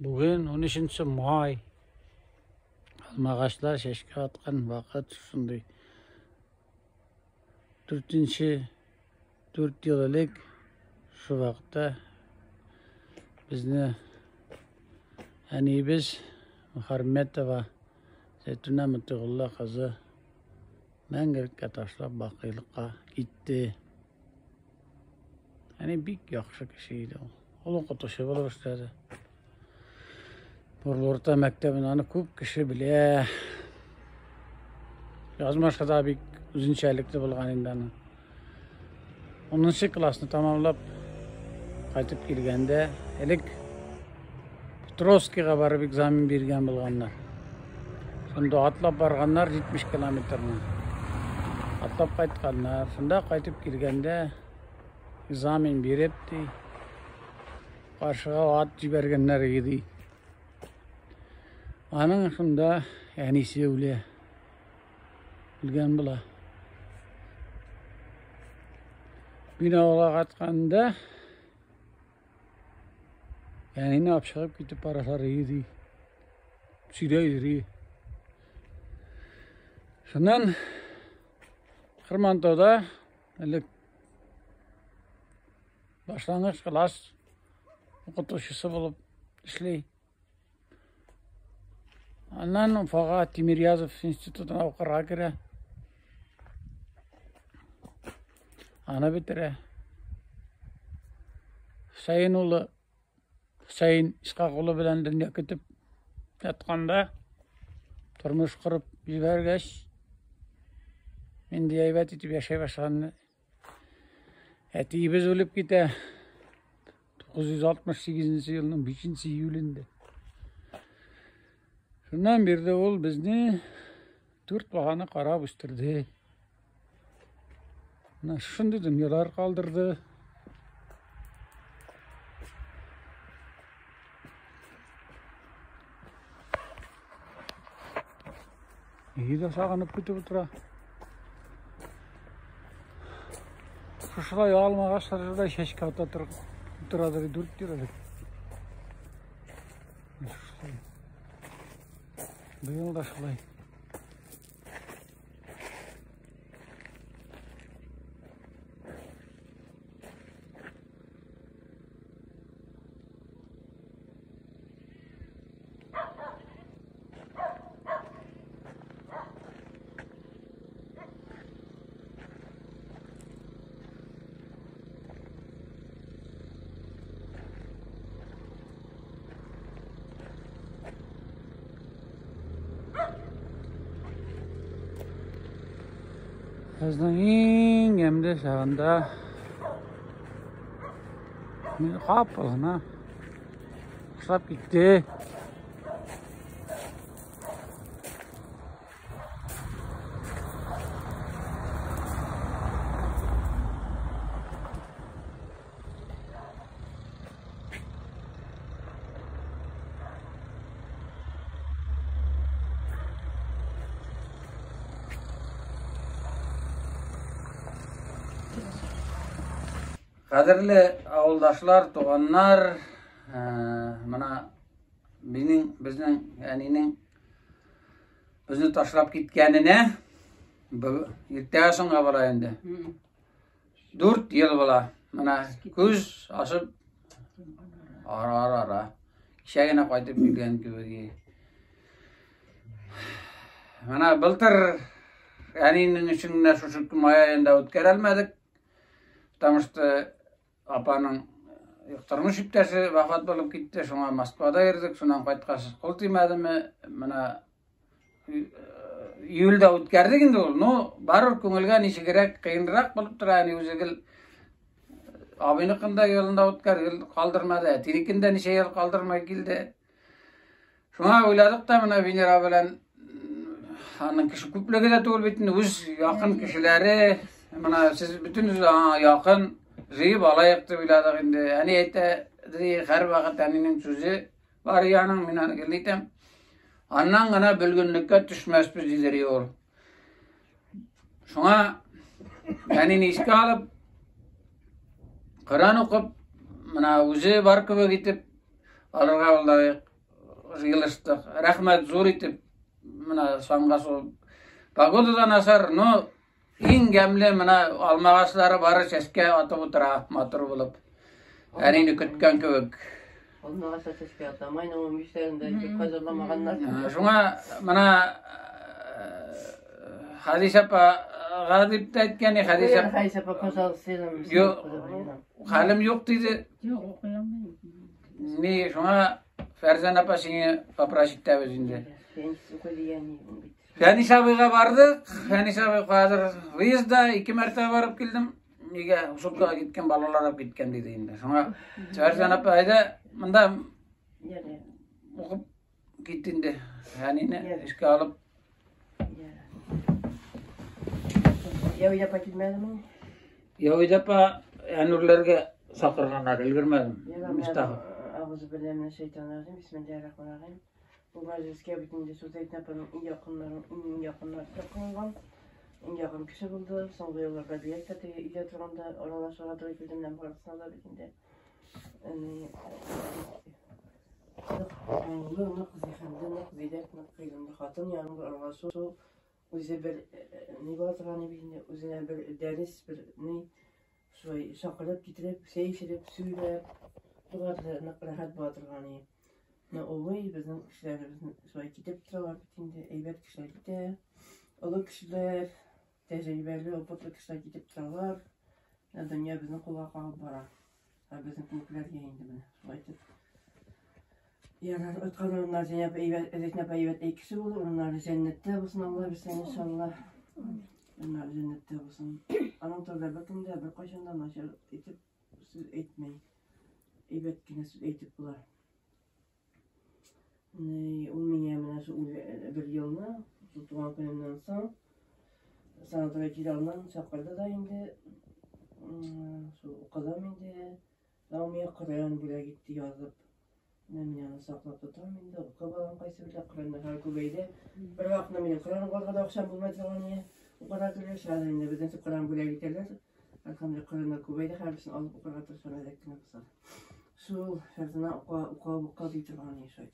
Бүген 13 май. Алмагачлар чәчкә аткан вакыт шундый. Дүртенче, 4 ел элек шу вакытта безне әниебез Мөхәрмәтова Зәйтүнә Мотыйгулла кызы мәңгелеккә ташлап бакыйлыкка китте. Әни бик яхшы кеше иде ул. Ул укытучы булып эшләде. Бурлы урта мәктәбен аны күп кеше белә. Язмышы да бик үзенчәлекле булган инде аның. 10 классны тамамлап кайтып килгәндә, элек Петровскийга барып экзамен биргән булганнар. Шунда атлап барганнар 70 километрны. Атлап кайтканнар. Шунда кайтып килгәндә экзамен биреп ди, каршыга ат җибәргәннәр иде. Аның шунда әнисе үлә. Үлгән була. Мин авылга кайтканда әнине алып чыгып китеп баралар иде. Сөйләйдер иде. Шуннан Кырмантауда элек башлангыч класс укытучысы булып эшли. Аннан Уфага Тимирязев институтына укырга керә. Аны бетерә. Хөсәен улы Хөсәен Исхак улы белән дөнья көтеп ятканда тормыш корып җибәргәч, инде әйбәт итеп яшәй башлаган. Әтиебез үлеп китә. 968 елның 5 июлендә. Шуннан бирле ул безне дүрт баланы карап үстерде. Менә шундый дөньялар калдырды. Өйдә дә сагынып көтеп утыра. Шушылай алма агачлары да чәчкә ата торадыр 4 ел элек. Шушылай. Быел да шулай. Язның иң ямьле чагында мин капыл гына ташлап китте. Кадерле авылдашлар, туганнар, менә минең, безнең әнинең безне ташлап киткәненә иртәгә соңга була инде. 4 ел була. Менә күз ачып ара-ара. Кичә генә кайтып килгән кебек. Менә былтыр әнинең өчен генә шушы май аенда үткәрә алмадык. Потому что апаның тормыш иптәше вафат булып китте, шуңа Москвада йөрдек, шуннан кайткач кул тимәдеме, менә июльдә үткәрдек инде ул. Ну, барыбер күңелгә ничегрәк кыенрак булып тора, әни үзе гел абыйныкын да елында үткәр, гел калдырмады, әтинекен дә ничә ел калдырмай килде. Шуңа уйладык та менә Венера белән аның кеше күплеге дә түгел бит инде, үз якын кешеләре, менә сез бөтенегез аңа якын, җыеп алайык дип уйладык инде. Әни әйтә, ди, һәрвакыт әнинең сүзе бар яның, мин аны гел әйтәм. Аннан гына бөлгенлеккә төшмәсбез, диде ул. Шуңа әнине искә алып, Коръән укып, менә үзе бар кебек итеп алырга булдык. җыелыштык. Рәхмәт зур итеп, менә санга сугып. Погода да начар, но иң гәмле менә алмагачлары бары чәчкә атып утыра, матур булып. Әнине көткән кебек. Алмагачлар чәчкә ата. Майның 15-ләрендә итеп хәзерламаганнар. Шуңа менә Хәдичә апага дип тә әйткән, Хәдичә апа. Хәдичә апа, пожалуйста, Юк, хәлем юк диде. Юк, укый алмыйм. Ни, шуңа Фәрзән апа сине попросить итәбез инде. Фәнис абыйга бардык. Фәнис абый хәзер выездда ике мәртәбә барып килдем. Нигә суткага киткән, балалар алып киткән диде инде. Шуңа Фәрзән апа әйдә монда укып кит инде. Әнине эшкә алып. Яуидә апа килмәдеме? Яуидә апа Әнүрләргә чакырганнар, өлгермәдем. Мифтахов. Агузу билләһи минәш шайтанир раҗим. Бисмиллаһир рахманир рахим. Бу мәҗлескә бит инде сүз әйтнә апаның иң якыннары, иң якыннары чакырылган. Иң якын кеше булды. Соңгы елларда бигрәк тә теге өйдә торганда аралашырга туры килде менә барысына да бит инде. Нык аңлы, нык зиһенле, нык зирәк, нык гыйлемле хатын янында аралашу үзе бер ни була торган бит инде, үзенә бер дәрес, бер ни шулай чакырып китереп, чәй эчереп, сөйләп, шулкадәр нык рәхәт була торган. Менә олы безнең кешеләребез шулай китеп торалар бит инде, әйбәт кешеләр китә, олы кешеләр, тәҗрибәле, опытлы кешеләр китеп торалар. Менә дөнья безнең кулга калып бара. Ә безнең кебекләргә инде менә шулай итеп. Ярар, откан урыннар Зәйнәп әйбәт, Зәйтнәп әйбәт әй кеше булды, урыннары җәннәттә булсын, Алла бирсен, иншалла. Урыннары җәннәттә булсын. Аның турында беркем дә беркайчан да начар итеп сүз әйтмәй. Әйбәт кенә сүз әйтеп була. Ул миңа менә шул бер елны, шул туган көнемнән соң, санаторий килә чакырды да инде, шул укыдым инде. Ул миңа Коръән бүләк итте язып. Менә мин аны саклап тотам инде, укып алам кайсы берлә, Коръәннәр хәзер күбәйде. Бер вакытны минем Коръән укырга да акчам булмай торган иде. Укырга кергәч, хәзер инде безнең Коръән бүләк итәләр. Әлхәмдүлилләһ, Коръәннәр күбәйде, һәрберсен алып укырга тырышам әзрәк кенә булса да. Шул Фәрзана ука, ука, ука ди торган иде шулай.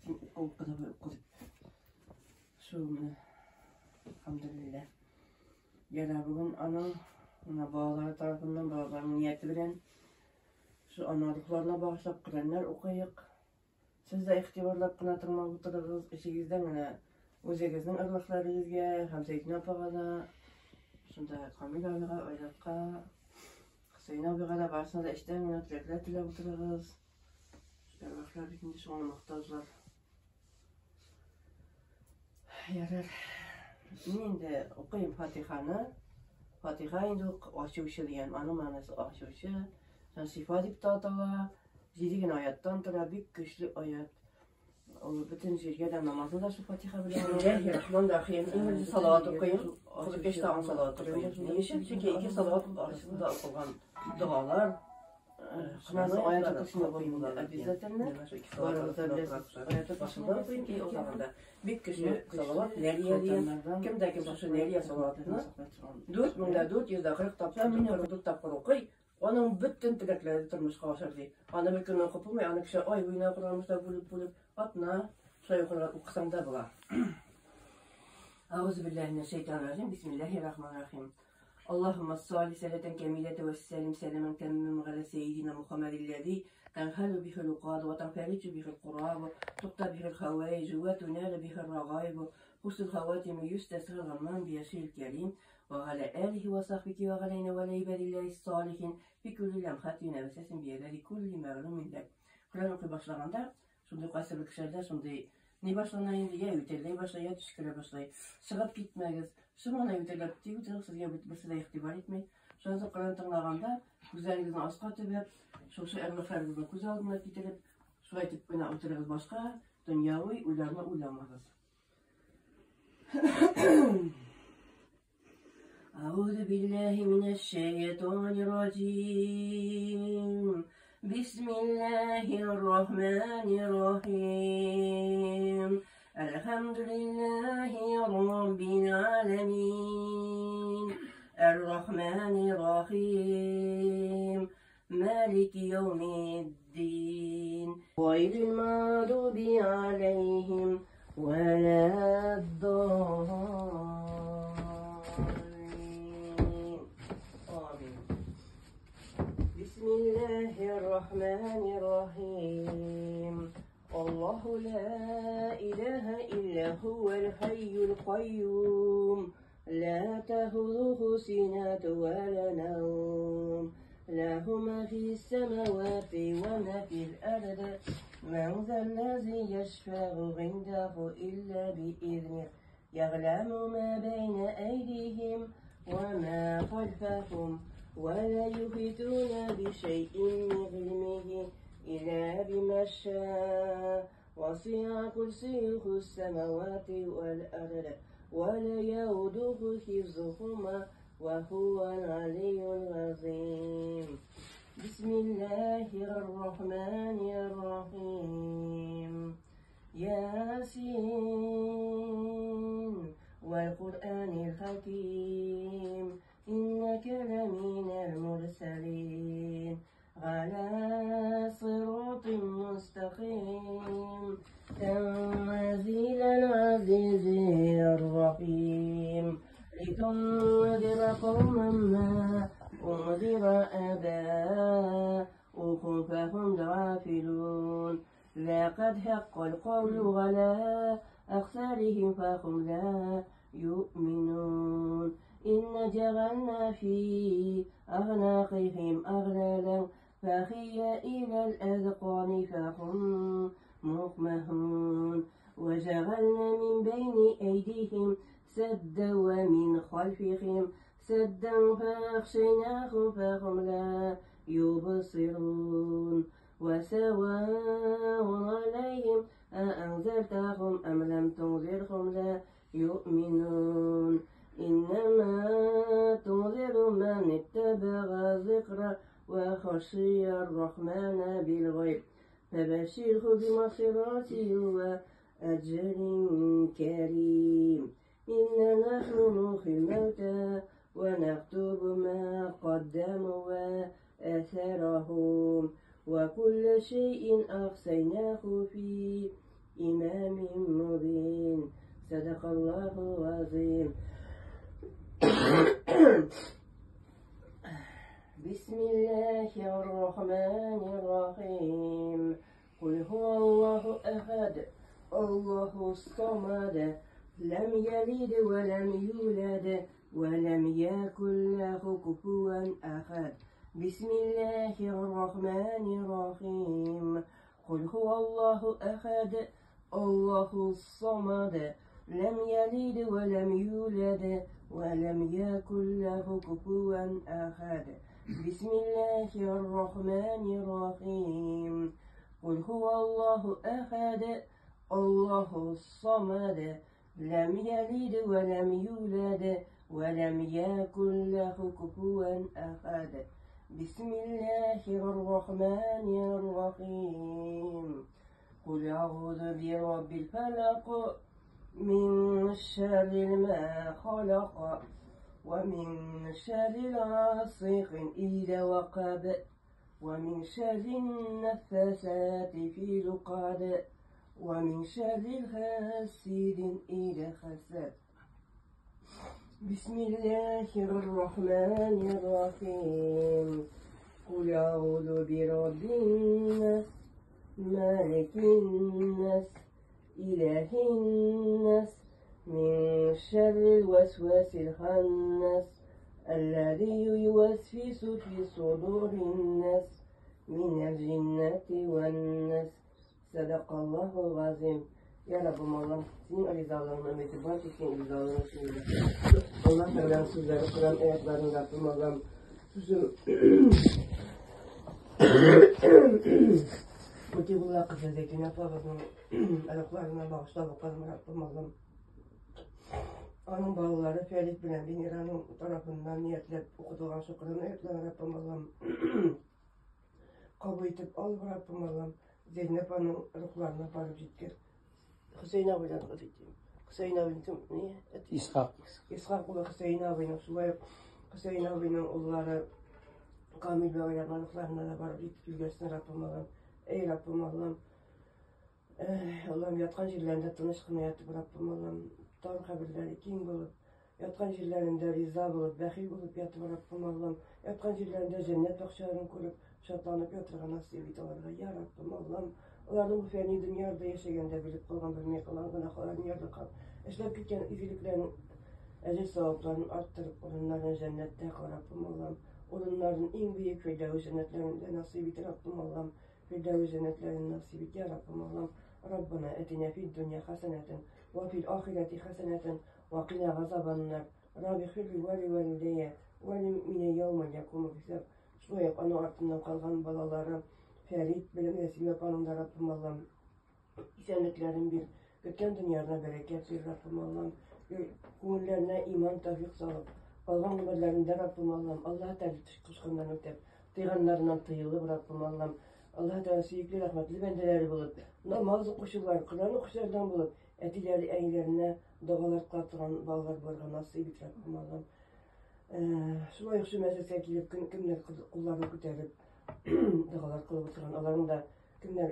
Син ука, ука, давай ука дип. Шул менә. Әлхәмдүлилләһ. Яра бүген аның менә балалары тарафыннан, балаларының нияте белән шул ана рухларына багышлап Коръәннәр укыйк. Сез дә игътибарлап кына тыңлап утырыгыз, эчегездән генә үзегезнең әрлахларыгызга һәм Зәйтүнә апага да, шунда Камил абыйга, Айратка, Хөсәен абыйга да барысына да эчтән генә теләкләр теләп утырыгыз. Әрлахлар бит инде шуңа мохтаҗлар. Ярар. Мин инде укыйм Фатиханы. Фатиха инде ул ачучы дигән, аның мәгънәсе ачучы. Шифа дип тә атала. Җиде генә аяттан тора, бик көчле аят. Ул бөтен җиргә дә намазны да шул Фатиха белән. Бисмиллаһир-рахманир-рахим. Иң беренче салават укыйм. Кызыккач тагын салават укыйм. Ни өчен? Чөнки ике салават арасында укылган догалар Шуннан аят укысын укыйм обязательно. Барыгыз да беләсез, аят башында укыйм, и азагында. Бик көчле салават, Нәрия дигән. Кем дә кем шушы Нәрия салаватны 4440 тапкыр, 44 тапкыр укый, Аның бөтен теләкләре тормышка ашар, ди. Аны бер көнне укып булмый, аны кеше ай буена укырга да бүлеп-бүлеп, атна шулай укырга укысаң да була. Әгъузу биллаһи минәш шайтанир раҗим. Бисмиллаһир рахманир рахим. Аллаһумма салли салатан камилата ва саллим саламан таммам галя саййидина Мухаммадиллади танхалу бихил уқад ва танфариджу бихил кураб туқта бихил хаваиджу ва туналу бихил рагайб хусул хаватим юстасгал гаммам бияшил карим وعلى آله وصحبه وعلينا وعلى عباد الله الصالحين في كل لمحة نفس بيدار كل معلوم لك. Коръән укый башлаганда, шундый кайсы бер кешеләрдә шундый ни башлана инде, я ютәлләй башлый, я төчкерә башлый. Чыгып китмәгез. Шым гына ютәлләп тик утырыгыз, сезгә берсе дә игътибар итми. Шуннан соң Коръән тыңлаганда, күзләрегезне аска төбәп, шушы әрвахларыгызны күз алдына китереп, шулай итеп кенә утырыгыз, башка дөньяви уйларны уйламагыз. أعوذ بالله من الشيطان الرجيم بسم الله الرحمن الرحيم الحمد لله رب العالمين الرحمن الرحيم مالك يوم الدين غير المغضوب عليهم ولا الضالين. آمين. بسم الله الرحمن الرحيم. الله لا إله إلا هو الحي القيوم، لا تأخذه سنة ولا نوم، له ما في السماوات وما في الأرض، من ذا الذي يشفع عنده إلا بإذنه، يعلم ما بين أيديهم وما خلفهم، ولا يحيطون بشيء من علمه إلا بما شاء، وسع كرسيه السماوات والأرض، ولا يؤوده حفظهما وهو العلي العظيم. بسم الله الرحمن الرحيم. ياسين والقرآن الحكيم، إنك لمن المرسلين، على صراط مستقيم، تنزيل العزيز الرحيم، لتنذر قوما ما أنذر آباؤهم فهم غافلون، لقد حق القول على أكثرهم فهم لا يؤمنون، إن جعلنا في أعناقهم أغلالا فهي إلى الأذقان فهم مقمحون، وجعلنا من بين أيديهم سدا ومن خلفهم سدا فأغشيناهم فهم لا يبصرون، وسواء عليهم أأنذرتهم أم لم تنذرهم لا يؤمنون، إنما تنذر من اتبع الذكر وخشي الرحمن بالغيب، فبشره بمغفرة وأجر كريم. إنا نحن نحيي الموتى ونكتب ما قدموا وآثارهم، وكل شيء أحصيناه في إمام مبين. صدق الله العظيم. بسم الله الرحمن الرحيم. قل هو الله أحد، الله الصمد، لم يلد ولم يولد ولم يكن له كفوا أحد. بسم الله الرحمن الرحيم. قل هو الله أحد، الله الصمد، لم يلد ولم يولد ولم يكن له كفوا أحد. بسم الله الرحمن الرحيم. قل هو الله أحد، الله الصمد، لم يلد ولم يولد ولم يكن له كفوا أحد. بسم الله الرحمن الرحيم. قل أعوذ برب الفلق، من شر ما خلق، ومن شر غاسق إذا وقب، ومن شر النفاثات في العقد، ومن شر حاسد إذا حسد. بسم الله الرحمن الرحيم. قل أعوذ برب الناس، مالك الناس، إله الناس، من شر الوسواس الخناس، الذي يوسوس في صدور الناس، من الجنة والناس. صدق الله العظيم. Ya Rabbim Allah'ım, senin rızalarına ümmeti var ki senin rızalarına söyle. Allah Teala'nın sözleri, Kur'an ayetlerini Rabbim Allah'ım, sözüm Mutibullah kızı Zeytin Apağız'ın ayaklarına bağışla bakalım Rabbim Allah'ım. Onun bağları Ferit bilen Binira'nın tarafından niyetlep okuduğun şu Kur'an ayetlerini Rabbim Allah'ım kabul edip al Rabbim Allah'ım. Zeynep Hanım ruhlarına varıp gittir. Hüseyin abi'den Hüseyin abinin niye? İshak. İshak ulu Hüseyin abinin Sulayıp Hüseyin abinin oğulları Kamil Bey'le balıklarına da varıp gittir. Görsün Rabbim Allah'ım. Эй, Раббым Аллам, Аллам, яткан җирләрендә тыныч кына ятып, Раббым Аллам, тар каберләре киң булып, яткан җирләрендә риза булып, бәхил булып ятып, Раббым Аллам, яткан җирләрендә җәннәт бакчаларын күреп, шатланып ятырга насыйп ит аларга, я Раббым Аллам. Аларның бу фәни дөньяда яшәгәндә белеп калган, белми калган гөнаһларын ярлыкап, эшләп киткән изгелекләрен әҗер савапларын арттырып, урыннарын җәннәттә кыл, Раббым Аллам. Урыннарын иң бөек Фирдәвес җәннәтләрендә насыйп ит, Раббым Аллам. Фирдәвес җәннәтләрен насыйп ит, я Раббым Аллам. Раббана әтинә фид дөнья хәсәнәтен, ва фил ахирәти хәсәнәтен, ва кина газабаннар. Рабби хирли ва ли валидәйә, ва ли минә яумә якуму хисаб. Шулай ук аның артыннан калган балалары Фәрит белән Рәсимә апаның да, Раббым Аллам, исәнлекләрен бир, көткән дөньяларына бәрәкәт бир, Раббым Аллам, күңелләренә иман тәүфик салып, калган гомерләрендә, Раббым Аллам, Аллаһ Тәгалә кушканнарын үтәп, тыйганнарыннан тыелып, Раббым Аллам, Аллаһ Тәгалә сөекле рәхмәтле бәндәләре булып, намаз укучылар, Коръән укучылардан булып, әтиләре, әниләренә догалар кыла торган балалар булырга насыйп ит, Раббым Аллам. Шулай ук шул мәҗлескә килеп, кемнәр кулларын күтәреп, догалар кылып утырган, аларның да кемнәр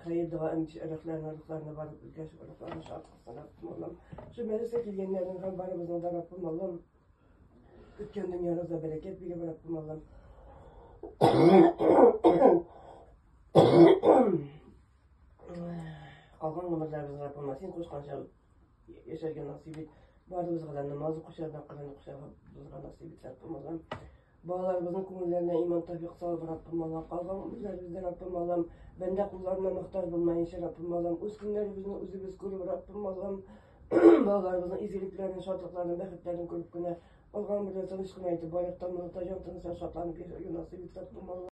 хәер дога рухларына, рухларына барып безгә шул рухларына шат кылсын, Раббым Аллам. Шул мәҗлескә килгәннәрнең һәм барыбызның да, Раббым Аллам, көткән дөньябызда бәрәкәт биреп, Раббым Аллам. Калган гомерләребезне, Раббым Аллам, син кушканча яшәргә насыйп ит. Барыбызга да намаз укучылардан, Коръән укучыларга насыйп ит, Раббым Аллам. Балаларыбызның күңелләренә иман тәүфик салып, Раббым Аллам. Калган гомерләребездә, Раббым Аллам, бәндә кулларына мохтаҗ булмаенча, Раббым Аллам, үз көннәребезне үзебез күреп, Раббым Аллам, балаларыбызның изгелекләрен, шатлыкларын, бәхетләрен күреп кенә, калган гомерләр тыныч кына итеп, байлыктан, муллыкта җан тынычта шатланып яшәргә насыйп ит, Раббым Аллам.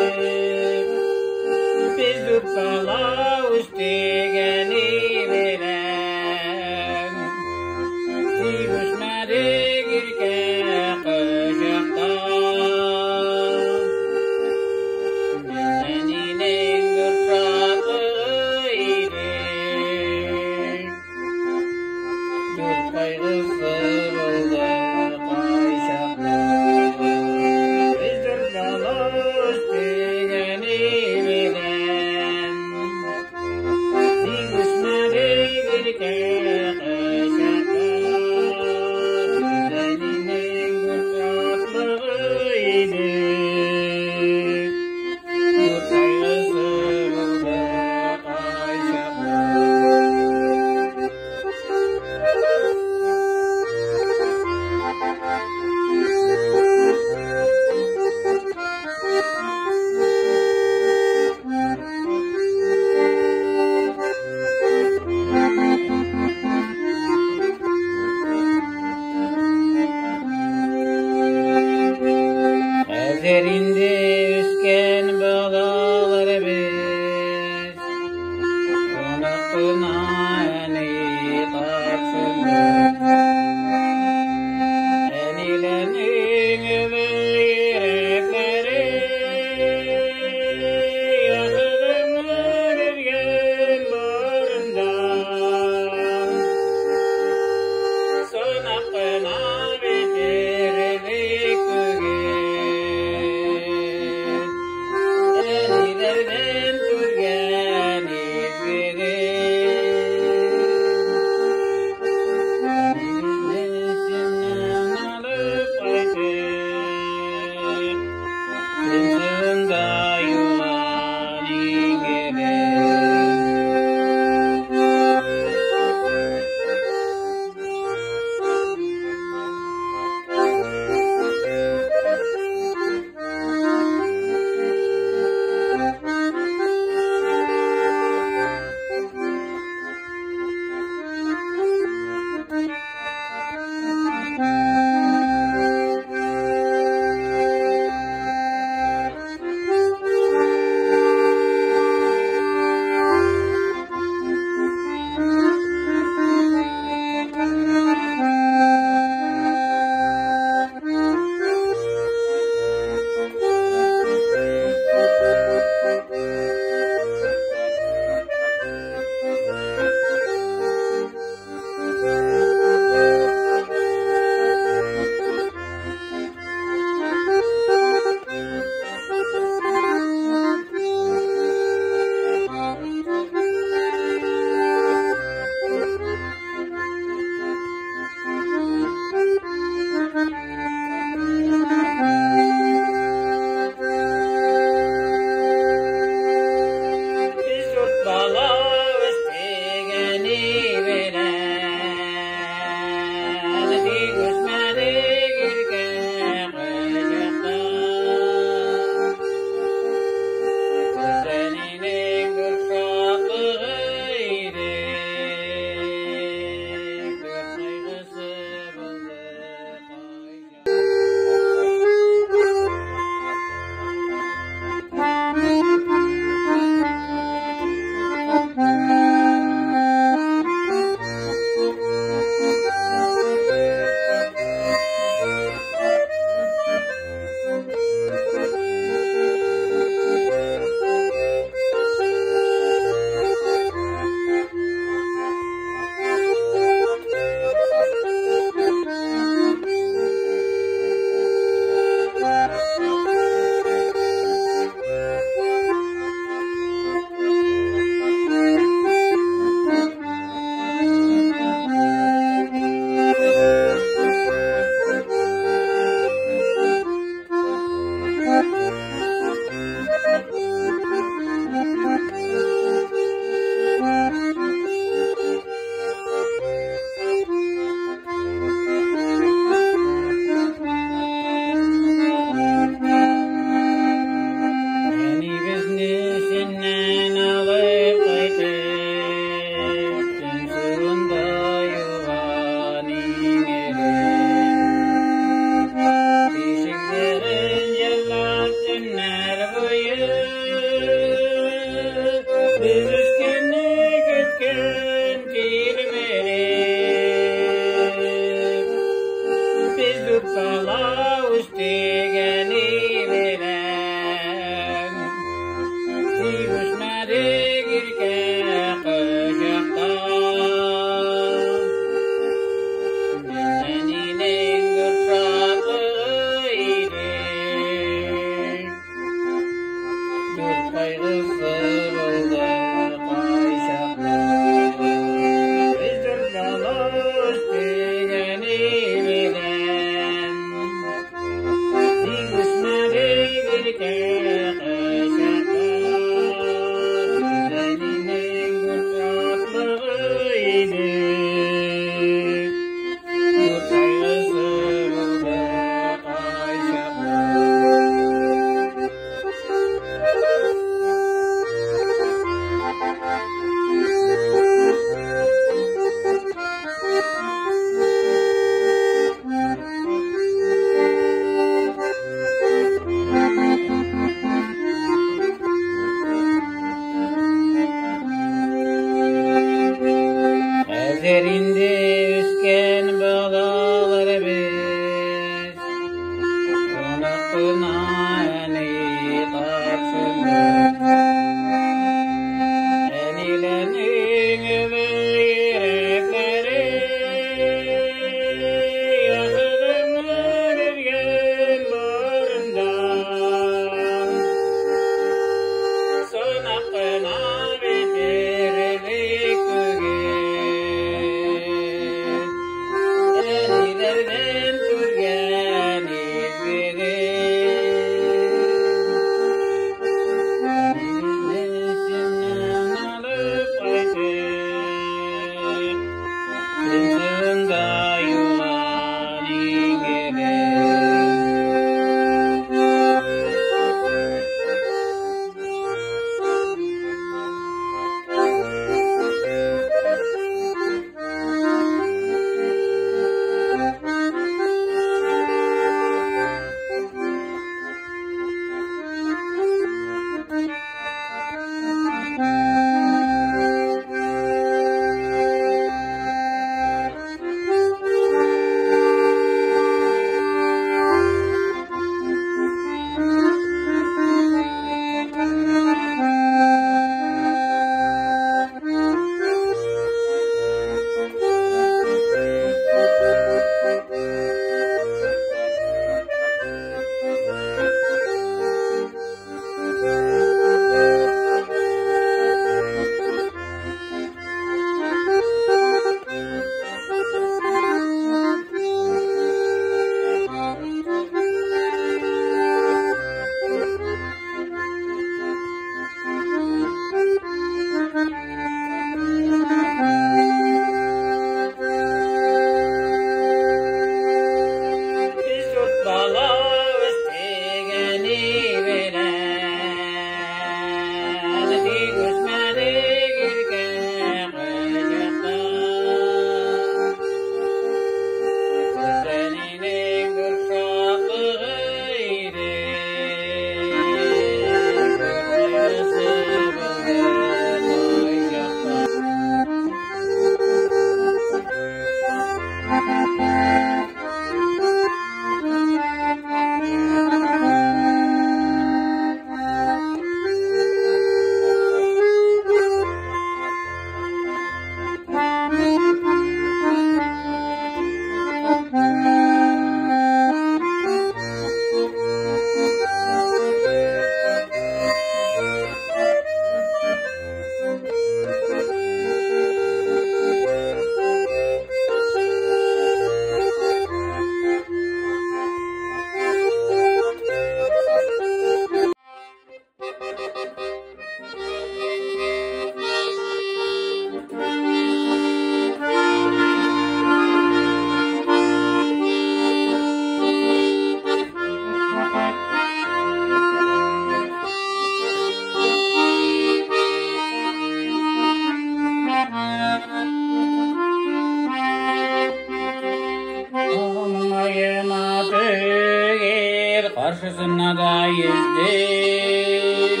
Karşısına da yüzdüm.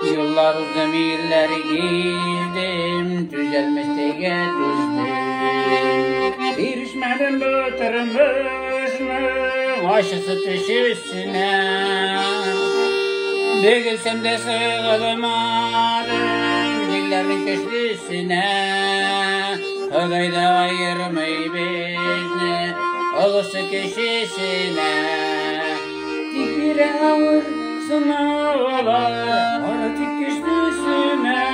Yıllar uzun yıllar gezdim, düzelmez diye düzdüm. Erişmedim bu tırmışın aşısı tüşüsüne. Dökülsem de sığılmadım jillerin köşlüsüne. Hıday da ayırmay bizni ulusu kişisine. Tik bir ağır sınavlar artık güçlüsüne.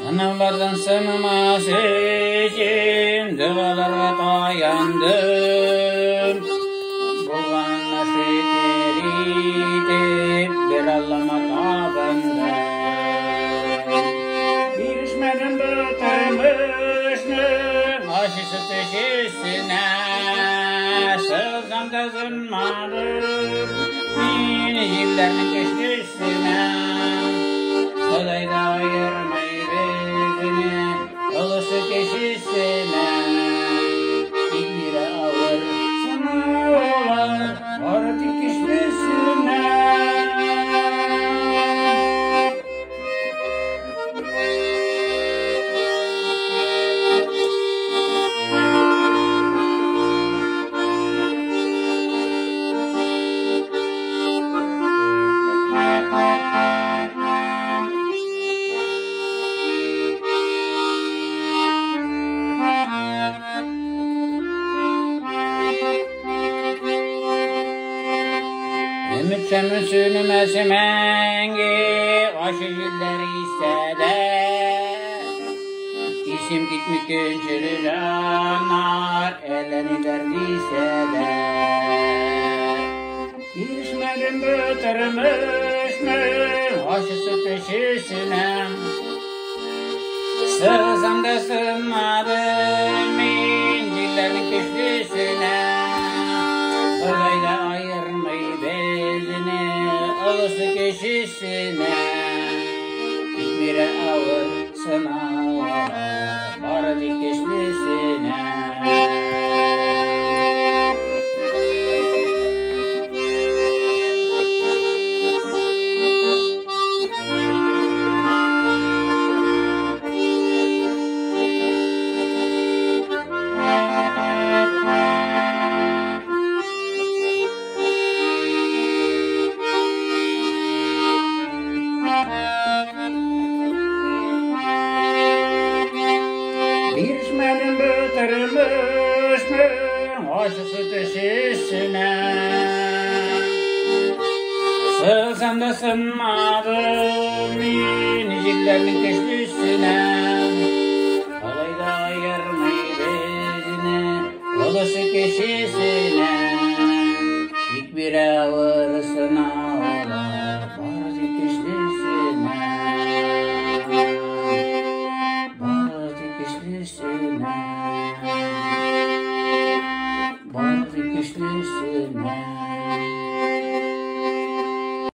Sınavlardan sınamaz için dualara dayandım. Bulganına şükür edip bir Allah'ıma tapındım. Erişmedim bu tırmışın aşısı tüşüsüne. Sızam da zınmadım jillerinin köşküsüne. Kolay da ayırmayı bizni ulusu kişisine. Tik bir ağır sınavlar artık güçlüsüne. Ümitsemin sönmesi mengi aşı jiller ise de. İsim gitmiş küncülü canlar eleni derdiyse de. Erişmedim bu tırmışın aşısı peşisine. Sığsam da sığmadım incillerin güçlüsüne. Kolayla ayırmayı bizni ulusu kişisine. Tik bir ağır sınavlar vardı güçlüsüne. Erişmedim bu tırmışın aşısı tüşüsüne. Sığsam da sığmadım jillerinin güçlüsüne. Kolay da ayırmayı bizni ulusu kişisine. Tik bir ağır sınavlar vardı güçlüsüne. Vardı güçlüsüne. Vardı güçlüsüne.